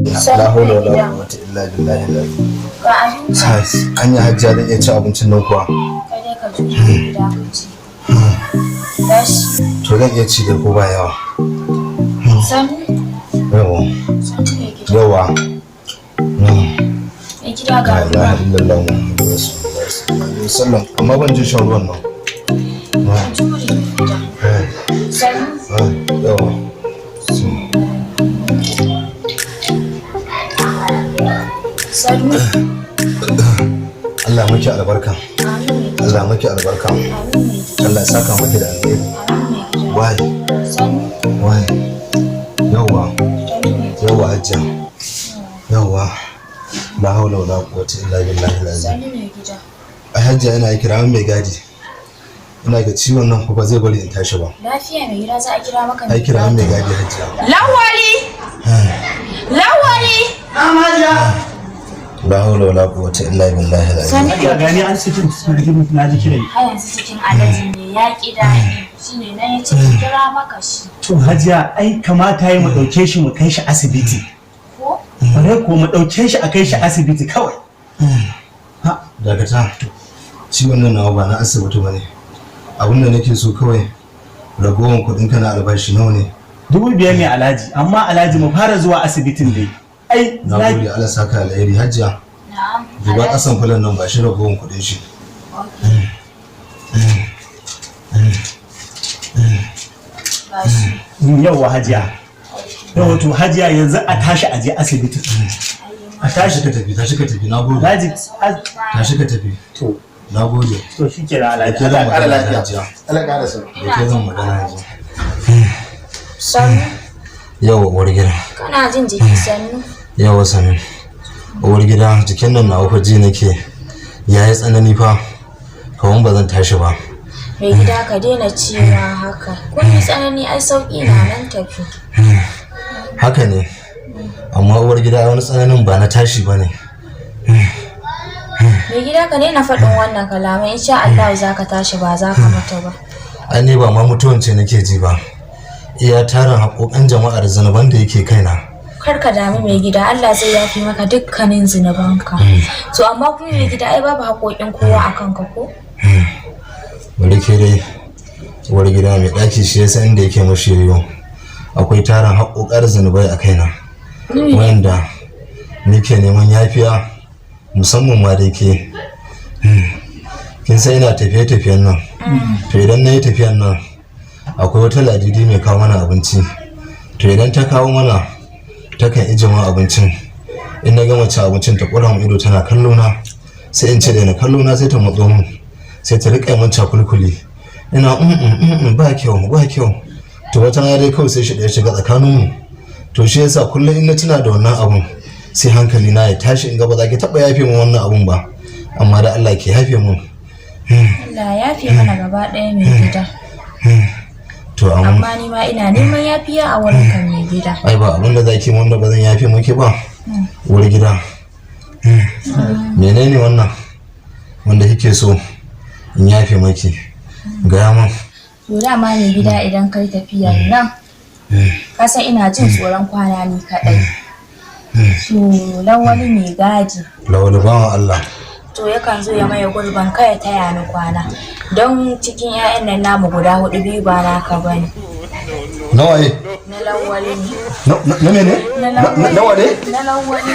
La haula wala quwwata illa billahi al-azim. Ga abinci. Sai anya hajjiya zan iya ci abincin nan kuwa? Kai dai ka jure gida ka ci. Tashi. To zan iya ci da ko ba yawa. Sannu. Yawa. Sannu mai gida. Yawa. Mai gida ga La ruwa. ilaha illallah muhammadu rasulullah sallallahu alaihi wasallam. Amma ban jin shan ruwan nan. Ka jure mai gida. Sannu. Yawa. Sannu. Allah maki albarka. Amin mai gida. Allah maki albarka. Amin mai gida. Allah ya saka maki da alheri. Amin mai gida. Wai, Sannu. wai. Yawa. Sannu mai gida. Yawa hajjiya. Yawa. La haula wala quwwata illa billahi al-azim. Sannu mai gida. Ai hajjiya ina kira min mai gadi. Ina ga ciwon nan ko ba zai bari in tashi ba. Lafiya mai gida, za a kira maka Ai kira min mai gadi hajjiya. Lawali! Lawali! La haula wala quwwata illa billahi al-azim. Sannu Ya gani an cikin na ji kiran. Har yanzu cikin alaji ne ya ƙi daɗi. Shi ne na ya ce ki kira maka shi. To hajiya, ai kamata yi mu ɗauke shi mu kai shi asibiti. Ko? Bare ko mu ɗauke shi a kai shi asibiti kawai. Ha, Dakata. Ciwon nan nawa ba na asibiti bane. Abin da nake so kawai, ragowar kuɗin ka na albashi nawa ne? 5,000 ne alhaji, amma alhaji mu fara zuwa asibitin dai. Ai Na gode, Allah saka alheri hajjiya. Na'am. Duba Alhaji. kasan fulan nan, ba shi ragowar kuɗin shi. Okay. Ba shi. Yauwa hajiya. Yauwa to hajiya, yanzu a tashi a je asibiti. A Tashi tashi. ka tafi, tashi ka tafi, na gode. Alhaji Tashi ka tafi. To Na gode. To shikenan Da alhaji. ke zan Allah ƙara magana lafiya. hajiya. Allah ƙara sauki. Da ke zan magana yanzu. Sannu. Yawa uwar gida. Kana jin jiki, sannu? Yawa sanu. Uwar gida, jikin nan nawa fa ji nake ya yi tsanani fa. Kaman ba zan tashi ba. Mai gida, ka daina cewa haka. Kun yi tsanani, ai sauƙi na nan tafi. Haka ne. Amma uwar gida, wani tsananin ba na tashi ba ne. Mai gida, ka daina faɗin wannan kalamai, insha Allah za ka tashi, ba za ka mutu ba. Ai ni ba ma mutuwan ce nake ji ba. Iya tarin haƙoƙan jama'a da zanuban da yake kaina. Kar ka dami mai gida, Allah zai yafi maka dukkanin zunubanka. To amma kuma mai gida, ai babu haƙoƙin kowa a kanka ko? Bari ke dai uwar gida, mai ɗaki shi yasa inda yake mashi yoyo. Akwai tarin haƙoƙar zanubai a kaina. Wanda nake neman yafiya, musamman ma da ke. Kin san ina tafiye-tafiyen nan. To idan na yi tafiyan nan, akwai wata ladidi mai kawo mana abinci. To idan ta kawo mana, takan ije min abincin. In na gama cin abincin, ta ƙura min ido tana kallo na. Sai in ce da na kallo na, sai ta matso min. Sai ta riƙa min cakulkuli. Ina ba kyau, ba kyau. To wata rana dai kawai sai shi ɗaya shiga tsakaninmu. To shi yasa kullum in na tuna da wannan abun, sai hankali na ya tashi, in ga ba za ki taɓa yafe min wannan abun ba. Amma da Allah ke yafe min. Allah ya yafe mana gaba ɗaya mai gida. To amma Amma ni ma ina neman yafiya a wurin ka mai gida. Ai ba abin da zaki wanda ba zan yafe miki ba. Uwar gida. Menene wannan wanda kike so in yafe maki? Gaya min. To dama mai gida, idan kai tafiyan nan, ka san ina jin tsoron kwana ni kaɗai. To Lawali mai gadi. Lawali bawan Allah. To yakan zo ya maye gurbin kai ya taya ni kwana. Don cikin 'ya'yan nan namu guda hudu, biyu ba naka bane. Nawa ye? Na Lawali ne. Na mene? Na Lawali. Nawa ne? Na Lawali.